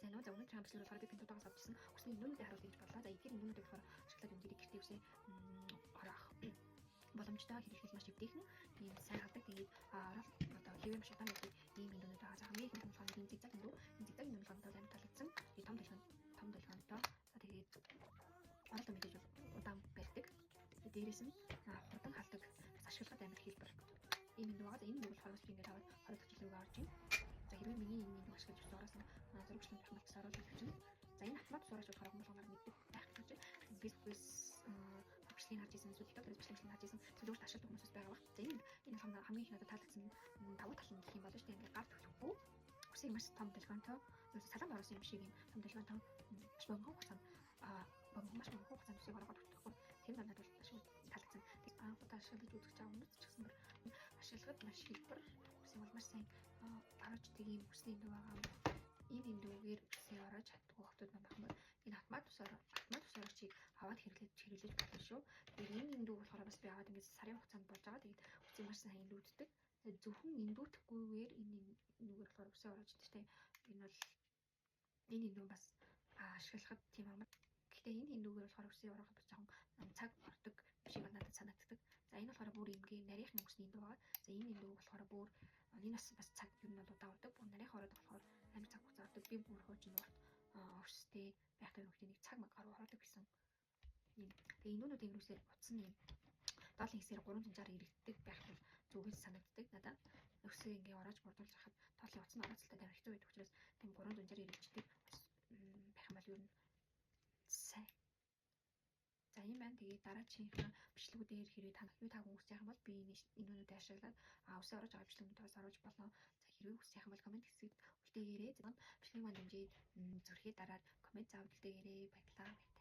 Сайн уу? За, өнөөдрийн бичлэгээр болохоор би Pinduoduo-гаас авч ирсэн үсний эндүүнүүдийг харуулъя гэж бодлоо. За, эдгээр эндүүнүүдийг болохоор ашиглаад юм дэрэг гэртээ үсээ ороох боломжтой, хэрэглэл маш эвтэйхэн, ийм сайн халдаг. Тэгээд орол одоо хэвээр маш удаан байдаг ийм эндүүнүүд байгаа. За, хамгийн ихэнх нь болохоор ийм зигзаг эндүү. Энэ зигзаг эндүү болохоор надад амар таалагдсан. Тэгээд том долгион, том долгионтой. За, тэгээд оролдоо мэдээж удаан барьдаг. Тэгээд дээрээс нь хурдан халдаг. Бас ашиглахад амар хялбар. Ийм эндүү байгаа. За, энэ эндүүг болохоор бас би ингээд аваад 20 дахь жилүүгээ орж байна. За, хэрвээ миний энэ эндүүг ашиглаж өссөн ороос нь зурагчлан байх бол оруулах гэж байна. За, энэ автомат ус ороож болохоор хүмүүс болгоноор мэддэг байх гэж байна. Facebook-ээс бичлэгийг харж ирсэн, эсвэл TikTok дээрээс бичлэгийг харж ирсэн, эсвэл өөртөө ашигладаг хүмүүс бас байгаа бах. За, энэ болохоор хамгийн их надад таалагдсан давуу тал нь гэх юм болно шүү дээ. Ингээд гар түлхэхгүй, үсийг маш том долгионтой, ерөөсө салаанд оруулсан юм шиг юм том долгионтой, маш богино хугацаанд маш богино хугацаанд үсийг ороогоод өгдөхгүй. Тэр нь надад бол маш таалагдсан. Анх удаа ашиглаж үзэж байгаа хүмүүс ч гэсэн бүр ашиглахад маш хялбар, үсийг бол маш сайн ороочдаг ийм үсний эндүү байгаа. Энэ эндүүгээр үсээ ороож чаддаггүй хүмүүс маань байх юм бол энэ автомат ус ороогчийг аваад хэрэглэж болно шүү. Тэгээд энэ эндүү болохоор бас би аваад ингээд сарын хугацаанд болж байгаа. Тэгээд үсийг маш сайн эндүүддэг. Тэгээд зөвхөн эндүүтэхгүйгээр энэ эндүүгээр болохоор үсээ ороож чаддаг. Энэ бол энэ эндүү бас ашиглахад тийм амар. Гэхдээ энэ эндүүгээр болохоор үсээ орооход бас жоохон цаг ордог шиг надад санагддаг. За, энэ болохоор бүр эмгийн нарийнхан үсний эндүү байгаа. За, энэ эндүү болохоор бүр энэ бас цаг ер нь бол удаан ордог. Бүр нарийнхан ороод болохоор амар цаг хугацаа ордог. Би бүр хуучин урт өстэй байхдаа нөгөө нэг цаг маг гаруй ороодог гэсэн. Ийм. Тэгээ эндүүнүүд ерөөсөө утас нь юм доолын хэсгээр 360 эргэдэг байх бол зүгээр санагддаг надад. Өсөө ингээ ороож бурдуулж хахад доолын утас нь орооцолтой амар хэцүү байдаг учраас тийм 360 эргэждэг байх юм бол ер нь сайн. За, ийм байна. Тэгээд дараачихынхаа бичлэгүүдээр хэрвээ та юу таагүй хүсэж байгаа юм бол би энэ эндүүнүүдээ ашиглаад үсээ ороож байгаа бичлэгүүдээ бас оруулж болно. За, хэрвээ хүсэх юм бол comment хэсэгт үлдээгээрэй. Бичлэг маань дэмжиж зүрхээ дараад comment заавал үлдээгээрэй. Баярлалаа. Баярлалаа.